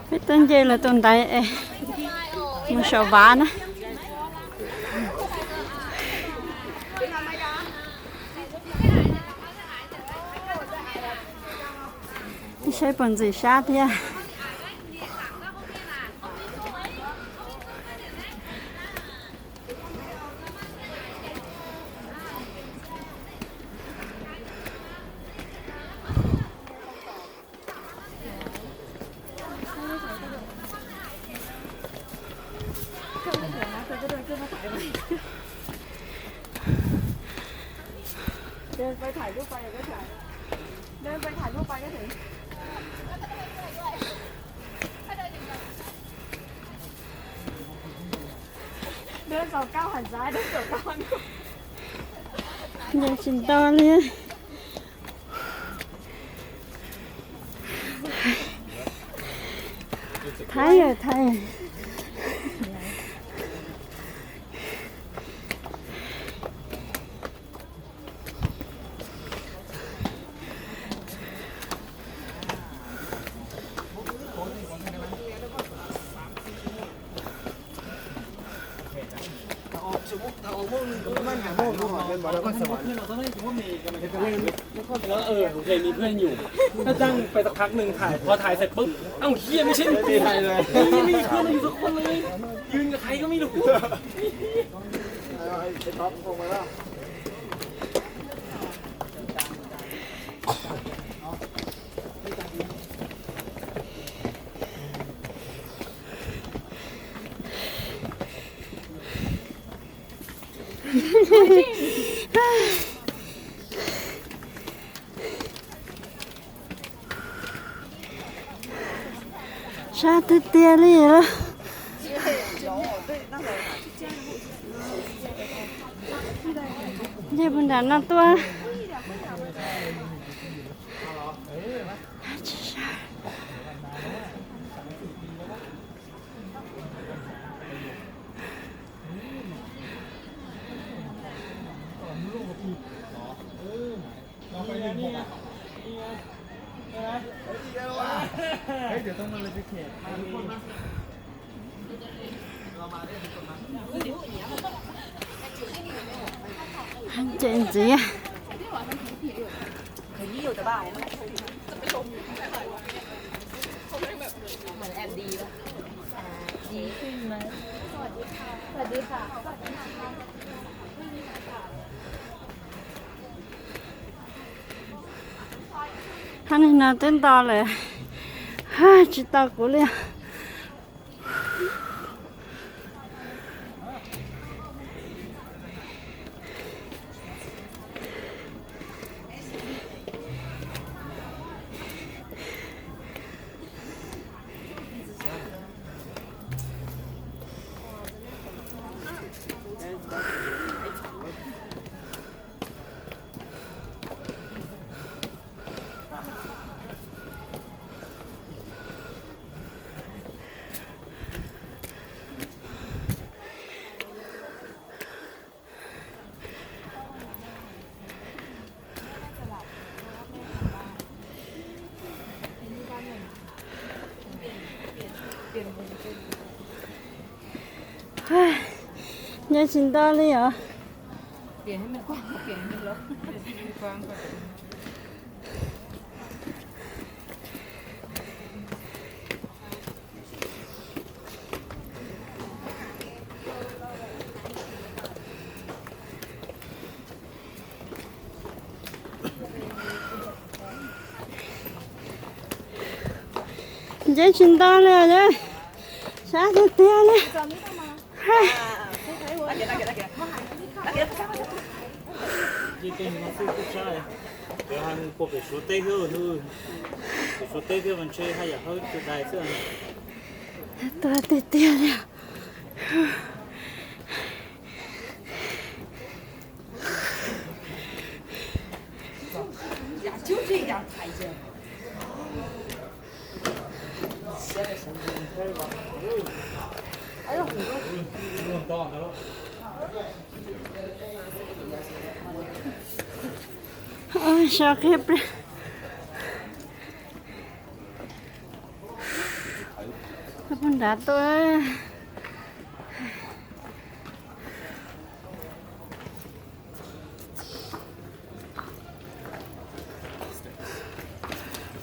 Peb tuaj nce los tus ntaiv es mus saum vav na. Saib puas ntxim sab thiab. Nce tsis nto li. Thaiv yog thaiv.เออผมเคยมีเพื่อนอยู่ ก็จ้างไปสักพักหนึ่งถ่าย พอถ่ายเสร็จปุ๊บ เอ้าเฮียไม่ใช่มึงถ่ายเลย ไม่มีเพื่อนอยู่สักคนเลย ยืนกับใครก็ไม่รู้ Sab tiag tiag li lawm. Nce puag nram no tuaj. Ces ntxiv. Hab nig no twb nto lawm, tsis tau kuv li. Nyob tsis nto li os. Nceb tsis nto li, sab tiag tiag li. Pem Suav teb thiab, pem Suav teb thiab mas ntshe haj yam hawb tus dais xwb. Tuag tiag tiag li. Oj, so qhib pliag. Nrad tuaj.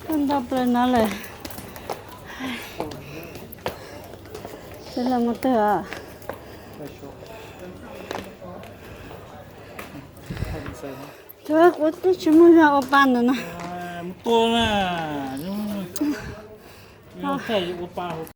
Tuaj nto plaws no lawm. Sawv daws mus twg os? Cuag kuv twb tsis muaj zog ua pa ntawm no. Mus tua na. Ua pa.